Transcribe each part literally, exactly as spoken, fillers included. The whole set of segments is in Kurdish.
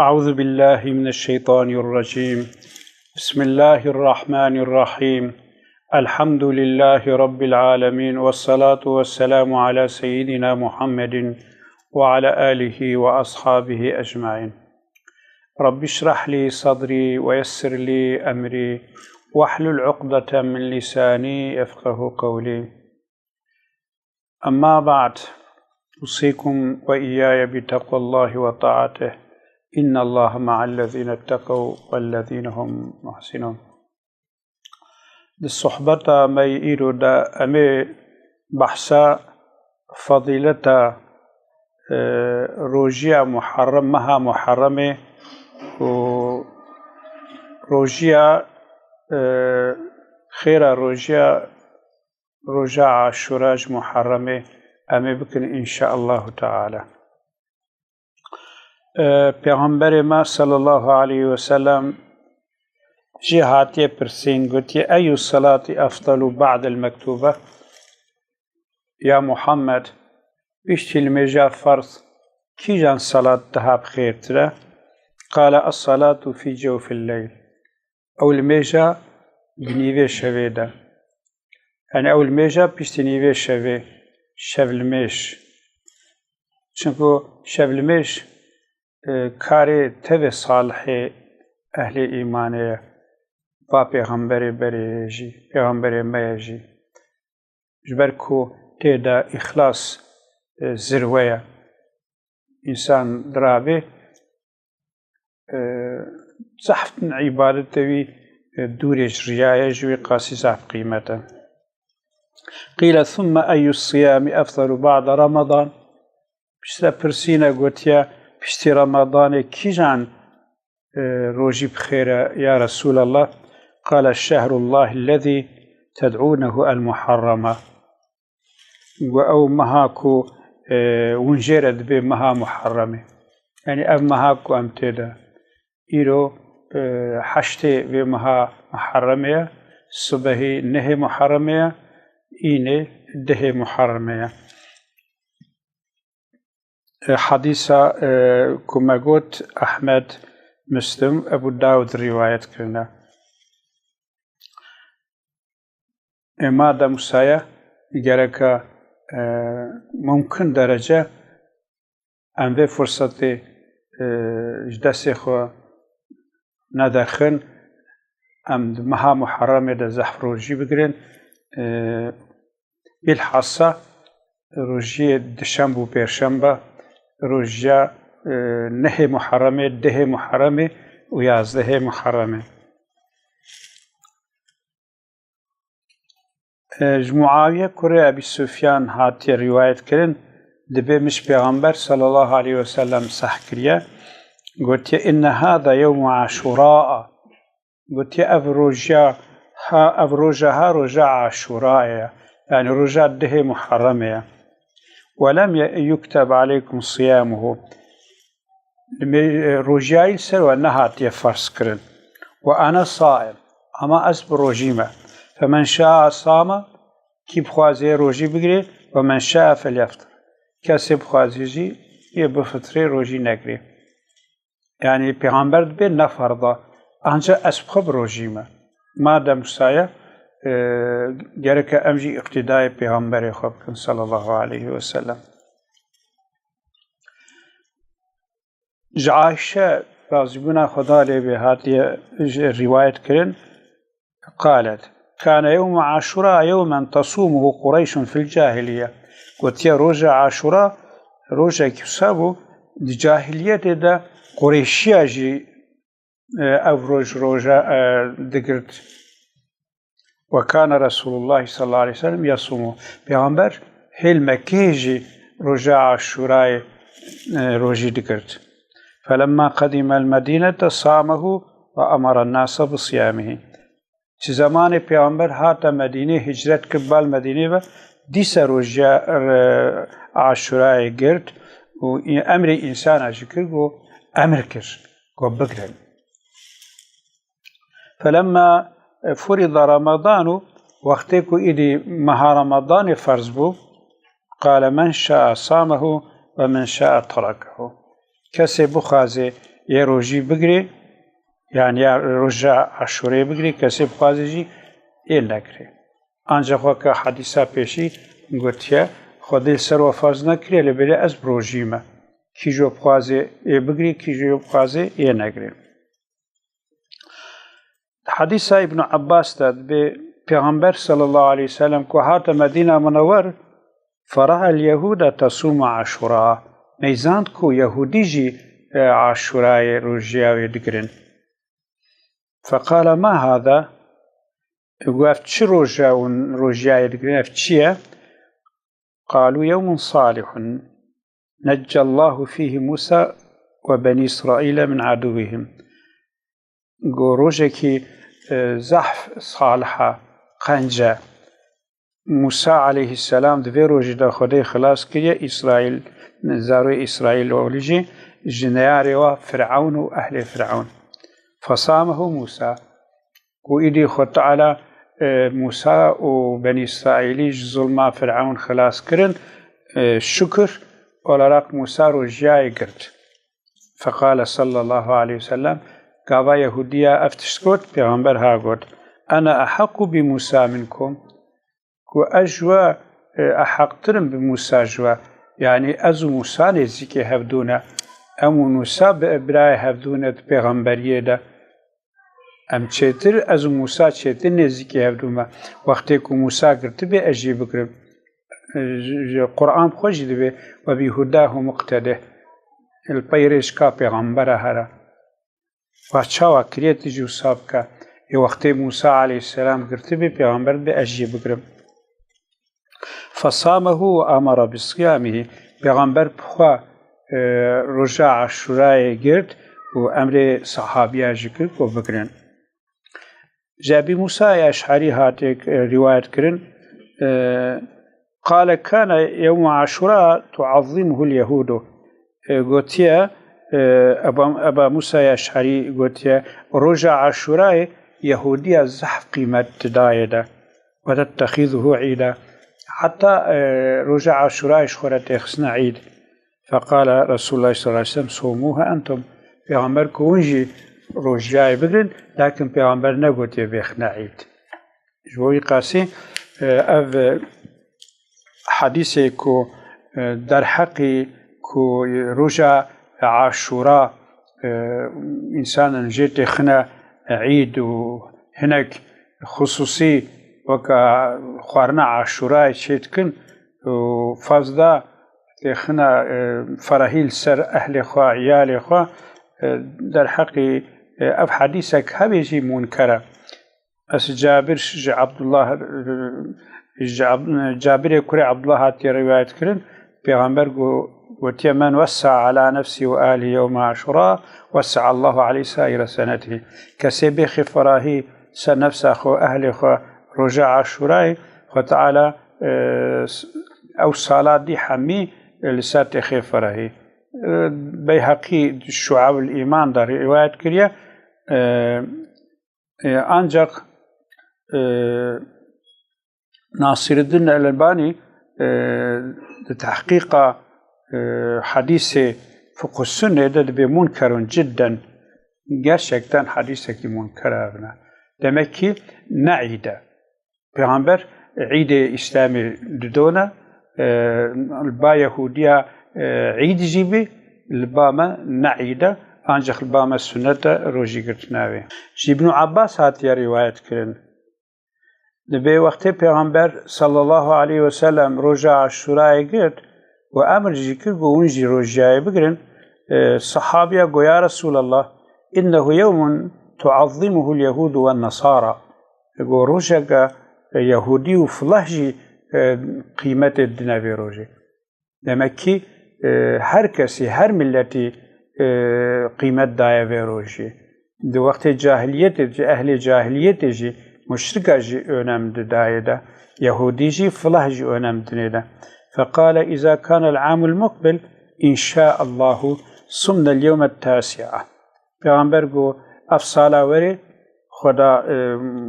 أعوذ بالله من الشيطان الرجيم. بسم الله الرحمن الرحيم. الحمد لله رب العالمين، والصلاة والسلام على سيدنا محمد وعلى آله وأصحابه أجمعين. رب اشرح لي صدري ويسر لي أمري واحلل عقدة من لساني يفقه قولي. أما بعد، أوصيكم وإياي بتقوى الله وطاعته، إن الله مع الذين اتقوا والذين هم محسنون. Di sohbeta me yê îro de em ê behsa fezîleta, e, rojiya Muharrem, meha Muharremê û rojiya, e, xêra rojiya roja Aşûra ji Muharremê em ê bikin, înşaallahu teala. E, Pêxemberê me sallallahu aleyhi ve sellem jê hatiye pirsîn, gotiye, "Eyyu salati efdalu ba'del mektube?" Ya Muhammed, piştî limêja ferz kîjan salat daha bi xêrtir e? Qala, "Es-salatu fî cewfil leyl." Ew limêja di nîvê şevê de. Yani ew limêja piştî nîvê şevê, şevlimêj. Çimku şevlimêj, e, karê tevê salihê ehlê îmanê ye. Va pêxemberê berê ye jî, pêxemberê me ye jî. Ji ber ku tê de îxlas, e, zirwe ye. Însan dirabê, e, zehf din îbadetê wî, e, dûrê ji riya ye, ji wî qasî zehf qîmet e. Qîle, "Thumme eyyu siyami efdalu ba'de Ramadan?" Piştre pirsîne gotiye, "Piştî Ramadanê kîjan, e, rojî bi xêr e, ya Resûlallah?" Qale, "Şehrullahi lezî ted'ûnehu el-Muharrema." Got, "Ew meha ku, e, hûn jê re dibê meha Muharremê." Yani ev meha ku em tê de. Îro, e, heştê vê meha Muharremê ye, sibehî nehê Muharremê ye, înê dehê Muharremê ye. E, hedîsa, e, ku me got, Ehmed, Muslim, Ebu Dawud rîwayet kirine. E, madem wisa ye, gereke, e, mumkin derece em vê fursetê, e, ji destê xwe nederxin, em di meha Muharremê de zehf rojî bigirin. E, Bilhassa rojiyê dişembe û pêşembe, rojiya, e, nehê Muharremê, dehê Muharremê û yazdehê Muharremê. E, ji Muawiye kurê Ebî Sufyan hatiye rîwayet kirin, dibê min ji Pêxember sallallahu aleyhi ve sellem seh kiriye, gotiye, "Inne hada yewmu Aşura." Gotiye, "Ev roja ha, ev roja ha roja Aşurayê ye. Yani roja dehê Muharremê ye. Ve lem ye-, yukteb aleykum siyamuhu." Li me-, rojiyayî ser we nehatiye ferz kirin. Ve ene saim. Ama ez bi rojî me. Femen şaa sama, kî bixwaze rojî bigire, ve men şaa felyeftir. Kesê bixwaze jî yê bifitrê, rojî negire. Yani Pêxember dibê ne ferz e, anca ez bi xwe bi rojî me. Madem wisa ye, e, gereke em jî îqtîdayê Pêxemberê xwe bikin sallallahu aleyhi ve sellem. Ji Ayşe, razîbûna Xweda lê bê, hatiye ji rîwayet kirin, qalet, "Kane yewmu Aşura yewmen tasûmuhu Qureyşun fil cahiliye." Gotiye, roja Aşura rojekî wisa bû, di cahiliyetê de Qureyşiya jî, e, ev roj roja, e, digirt. "Ve kane Resulullah sallallahu aleyhi ve sellem yasumu." Pêxember hêl Mekkeyê jî roja Aşurayê, e, rojî digirt. "Felemma qedimel medînete samehu ve emeren nase bi siyamihi." Ji zemanê Pêxember hate Medînê, hicret kir bal Medînê ve, dîse rojiya, e, Aşurayê girt û emrê însana jî kir, got, emir kir, got, "Bigirin." Felemma furida Ramadanu, wextê ku îdî meha Ramadanê ferz bû, qale, "Men şaa samehu ve men şaa terakehu." Kesê bixwaze yê rojî bigirê, yan ya roja Aşûrê bigirê, kesê bixwaze jî ê negirê. Ancaq weke hedîsa pêşî gotiye, Xwedê li ser we farz nekiriye, lê belê ez bi rojî me. Kîjo bixwaze ê bigirê, kîjo bixwaze ê negirê. Di hedîsa Îbn Abbas de dibê Pêxember sallallahu aleyhi ve sellem ku hate Medîna Munewwer, fera'a el-Yehuda tasumu Aşura. Neyzand ku Yehûdî jî, e, Aşurayê rojiya wê digirin. Feqala ma hada? Got, ev çi roja hûn rojiyayê digirin, ev çi ye? Qalu yewmun salihun necca Allahu fihi Musa ve beni İsraîle min aduwihim. Got, rojekî, e, zehf salih e, qenc e. Musa aleyhisselam di vê rojî de Xwedê xilas kiriye, Îsraîl, zarokê Îsraîloğlî jî ji neyarê wa Firewn û ehlê Firewn. Fesamehu Musa. Ku îdî Xwe Teala, e, Musa û Benî Îsraîlî ji zulma Firewn xilas kirin, e, şukir olarak Musa rojiyayê girt. Feqale sallallahu aleyhi ve sellem, gava Yehûdiya ev tişt got, Pêxember ha got, "Ene ehaqqu bi Musa minkum." Ku ez ji we, e, eheqtir im bi Musa ji we. Yanî ez û Musa nêzîkê hevdû ne. Em û Musa bi birayê hevdû ne di pêxemberiyê de. Em çêtir, ez û Musa çêtir nêzîkê hevdû me. Wextê ku Musa girtibê ez jî bigirim. Ji, ji Quran xwe jî dibê, "Ve bi hudahu muqtedih." Li pey rêçka pêxembera here. Va çawa kiriye tu jî wisa bike? Ê wextê Musa aleyhisselam girtibê, pêxember dibê ez jî bigirim. Fesamehu ve amara bi siyamihî. Pêxember bi xwe, e, roja Aşurayê girt û emrê sahabiya jî kir ku bigirin. Ji Ebî Musayê Eş'erî hatiye, e, rîwayet kirin, e, qale, "Kane yewmu Aşura tuazzimuhul Yehudu." E, gotiye, e, Eba, Eba Musayê Eş'erî gotiye, "Roja Aşurayê Yehudiya zehf qîmet didayê de. Ve tettexizuhu îda." Heta, e, roja Aşurayê ji xwe re têxistine îd. Feqale Resulullah sallallahu aleyhi ve sellem, "Sumuha entum." Pêxember ku hûn jî rojiyayê bigirin, lakin Pêxember negotiye bêxine îd. Ji bo wî qasî, e, ev, e, hedîsê ku, e, derheqî ku roja Aşura, e, însanan jê têxine îd û hinek xusûsî weke xwarina Aşurayê çê dikin û fazla têxine, e, ferahî li ser ehlê xwe, iyalê xwe, e, derheqî, e, ev hedîsek hebê jî mûnker e. Ez Cabir ji Abdullah, e, ji Ab-, Cabirê kurê Abdullah hatiye rîwayet kirin. Pêxember got, gotiye, "Men wessa ala nefsî ve alî yewme Aşura, wessa Allahu aleyh saîre senetî." Kesê bêxê ferahî ser nefsa xwe, ehlê xwe, roja Aşurayê, Xwe Teala, e, s-, ew sala dî hemî li ser têxê ferahî. E, Beyheqî Şuabul Îman de rîwayet kiriye. E, e, ancaq, e, Nasîruddin El-Elbanî, e, di tehqîqa, e, hedîsê Fiqh Sunnê de dibê munkerun cidden, gerçekten hedîsekî munker e evne. Demek ki ne îd e. Pêxember îdê Îslamê didone, e, li ba Yehûdiya, e, îd jî bî, li ba me ne îd e, ancaq li ba me sunnet e rojî girtina wê. Ji Îbnû Abbas hatiye rîwayet kirin. Dibê wextê Pêxember sallallahu aleyhi ve sellem roja Aşurayê girt û emir jî kir ku hûn jî rojiyayê bigirin, e, sahabiya got, "Ya Resulallah, innehu yewmun tuazzimuhul yehudu wen nasara." Got, rojeke, e, Yehûdî û fileh jî, e, qîmetê didine vê rojê. Demek ki, e, her kesî, her milletî, e, qîmet daye vê rojê. Di wextê cahiliyetê, ji ehlê cahiliyetê jî, muşrika jî önem didayê de, Yehûdî jî, fileh jî önem dinê de. Feqale, "Îza kane el-amul muqbil, inşaallahu, sumne el-yewme tasi'a." Pêxember got, "Ev sala werê, Xweda, e,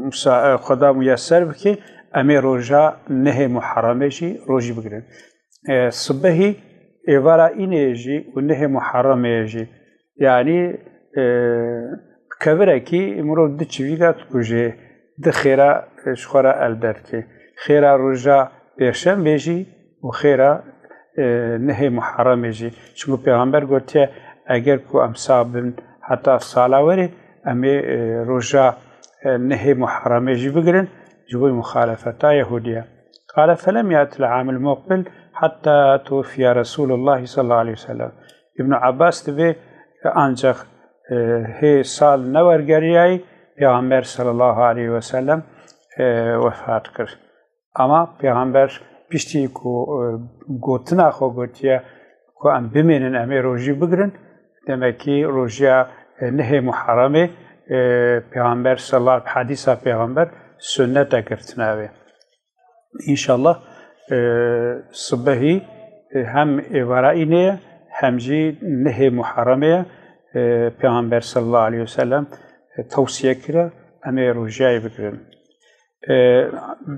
musa-, e, Xweda muyeser bike, em ê roja nehê Muharremê jî rojî bigirin." E, sibehî êvara înê jî û nehê Muharremê jî, yanî e, bi kevirekî mirov du çivîka dikuje, du xêra, e, ji xwe re el derdike. Xêra roja pêşembê jî û xêra, e, nehê Muharremê jî. Çimkû Pêxember gotiye, eger ku em sax bin heta sala werê, em ê, e, roja, e, nehê Muharremê jî bigirin, ji bo muxalefeta Yehûdiya. Qale felem yatil amil muqbil hatta tuwfiya Resulullah sallallahu aleyhi ve sellem. Ibn Abbas dibê, e, ancak, e, hê sal newergeriyayî Pêxember sallallahu aleyhi ve sellem, e, wefat kir. Ama Pêxember piştî ku, e, gotina xwe gotiye ku em bimênin, em ê rojî bigirin, demekî rojiya, e, nehê Muharremê, e, Pêxember sallallahu, hadîsa Pêxember sunnete girtine wê. Înşallah, e, sibehî, e, hem êvara înê ye, hem jî nehê Muharremê ye, e, Pêxember sallallahu aleyhi ve sellem, e, tewsiye kire, em ê rojiyayê bigirin. E,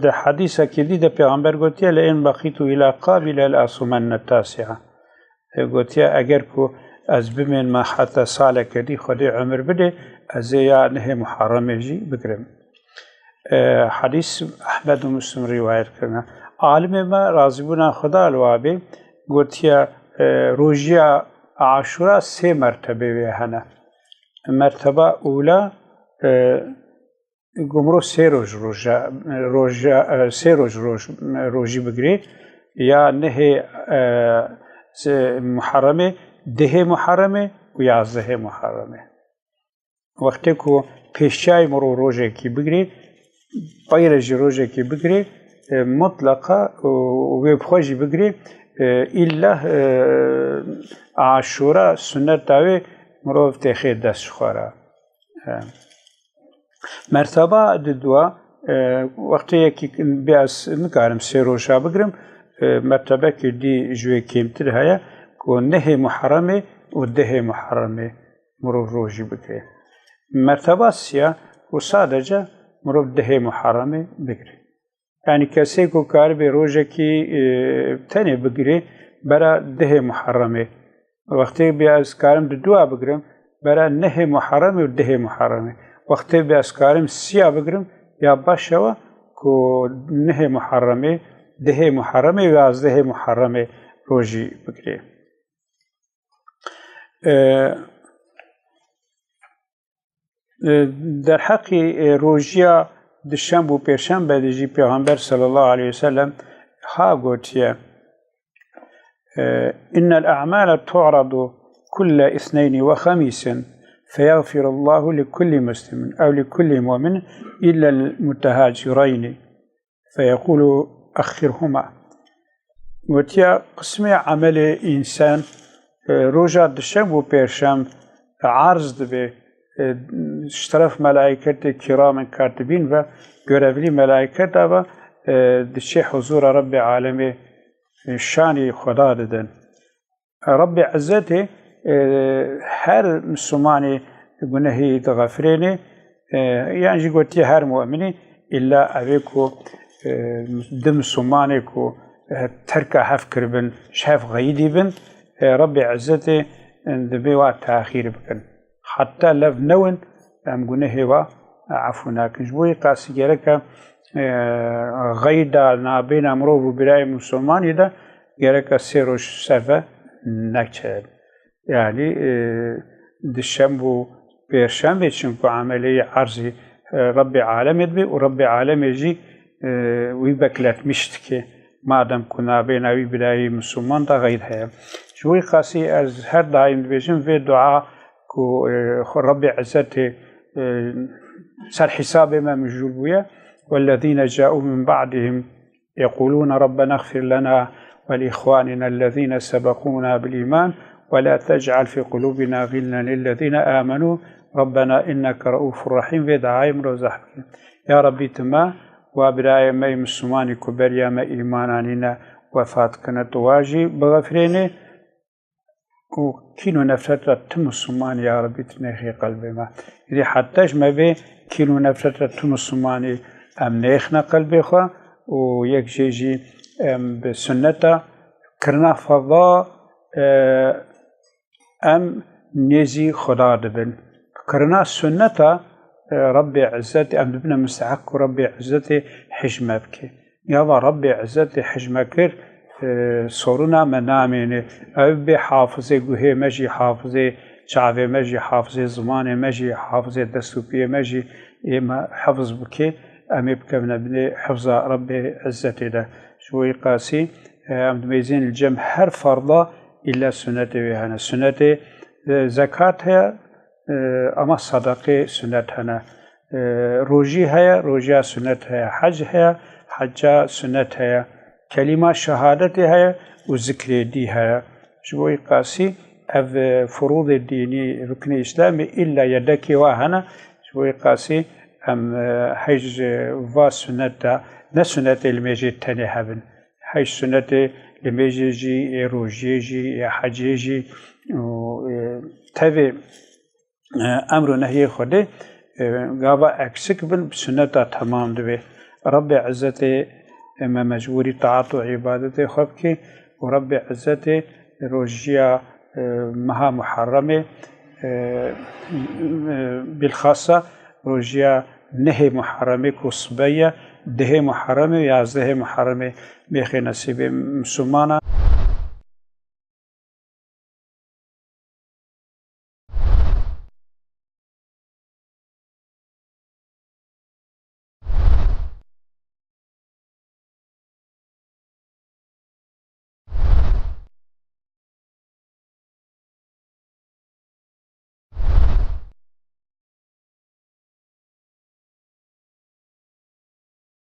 di hedîsekî dî de Pêxember gotiye, "Le in beqîtu ila qabile le asumenne tasi'a." E, gotiye, eger ku ez bimênme heta saleke dî, Xwedê umir bide, ez ê ya nehê Muharremê jî bigirim. E, hedîs Ehmed û Muslim rîwayet kirine. Alimê me, razîbûna Xweda li wa bê, gotiye, e, rojiya Aşûra sê mertebê wê hene. Merteba ûla, e, ku mirov sê roj roja, roja, e, sê roj roj, rojî bigirê, ya nehê, e, se-, Muharremê, dehê Muharremê û yazdehê Muharremê. Wextê ku pêşçiyayê mirov rojekî bigirê, peyre jî rojekî bigirê, e, mutleqa û wê bi xwe jî bigirê, e, îlla, e, Aşûra sunneta wê mirov têxê dest ji xwe re. E, merteba di dua, e, wextê yekî bê ez nikarim sê roja bigirim, e, mertebekê dî ji wê kêmtir heye ku nehê Muharremê û dehê Muharremê mirov rojî bike. Merteba siya û sadece mirov dehê Muharremê bigire. Yanî kesê ku karibê rojekî, e, tenê bigirê, bera dehê Muharremê. Wextê bê ez karim di dua bigirim, bera nehê Muharremê û dehê Muharremê. Wextê bê ez karim siya bigirim, ya baş ew e ku nehê Muharremê, dehê Muharremê û yazdehê Muharremê rojî bigirê. E, e, derheqî, e, rojiya dişemb û pêşembe de jî Pêxember sallallahu aleyhi ve sellem ha gotiye, e, "Innel a'male tu'radu kulle isneyni ve xemîsin, feyagfirullahu li kulli muslimin ew li kulli mu'minin illel mutehacireyni." Feyekulu axirhuma. Gotiya, qismê emelê însan, e, roja dişem û pêşem erz dibe, e, ji teref melaîketê kîramên katibîn ve görevlî melaîketa ve, e, diçe huzura Rebbê alemê, e, şanî Xweda didin. Rebbê Izzetê, e, her Mislimanê gunehê wî dixefirênê, e, yan jî gotiye her mu'minî, îlla evê ku, e, di Mislimanê ku, e, terka hev kiribin, ji hev xeyidî bin, e, Rebbê Izzetê, e, dibê wa texîr bikin. Heta lev newin, em gunehê wa efû nakin. Ji bo wî qasî gereke, e, xeyda nabêna mirov û birayê Mislimanê de gereke sê roj ser ve neçe. Yanî, e, dişemb û pêşembe çimku emelê erzî, e, Rebbê alemê dibe û Rebbê alemê jî, e, wî bekletmiş dike. Madem ku nabêna wî birayê Misliman de xeyr heye. Ji wî qasî ez her daîm dibêjim vê dua ku, e, xwe Rebbê Izzetê, e, ser hesabê me mijûl bûye. "Wellezîne câû min ba'dihim yeqûlûne Rabbena xfir lena ve li îxwanina ellezîne sebeqûna bil îman ve la tec'al fî qulûbina xillen lillezîne âmenû Rabbena inneke reûfur rehîm." Vê duayê mirov zehf bike. Ya Rebbî, tu me wa birayê me yê Mislimanî ku beriya me îman anîne wefat kine, tu wa jî bixefirênê. Û kîn û nefreta tu Mislimanî, ya Rebbî, tu nêxî qelbê me. Êdî heta ji me vê kîn û nefreta tu Mislimanî em nêxine qelbê xwe û yek jê jî em bi sunneta kirina feda, e, em nêzî Xweda dibin. Kirina sunneta, e, Rebbê Izzetê, em dibine misteheq ku Rebbê Izzetê hij me bike. Gava Rebbê Izzetê hij me kir, e, soruna me namêne. Ew bê hafizê guhê me jî, hafizê çavê me jî, hafizê zimanê me jî, hafizê dest û piyê me jî ê me hifz bike, em ê bikevine binê hifza Rebbê Izzetê de. Ji bo wî qasî, e, em dimeyzên li cem her ferda îlla sunnetê wê hene. Sunnetê, e, zekat heye, e, ama sadaqê sunnet hene. E, rojî heye, rojiya sunnet heye. Hec heye, hecca sunnet heye. Kelîma şehadetê heye û zikrê dî heye. Ji bo wî qasî ev, e, furûdê dînî, ruknê Îslamê îlla yedekê wa hene. Ji bo wî qasî em, e, hej, e, va sunnet de, ne sunnetê limêjê tenê hebin. Hej sunnetê limêjê jî, ê rojiyê jî, ê hecê jî û, e, tevê, e, emr û nehyê Xwedê, e, gava eksik bin, bi sunneta temam dibe. Rebbê Izzetê, e, me mecbûrî taat û îbadetê xwe bike û Rebbê Izzetê rojiya, e, meha Muharremê, e, e, bilxasa rojiya nehê Muharremê ku sibe ye, dehê Muharremê, yazdehê Muharremê bêxê nesîbê Mislimana.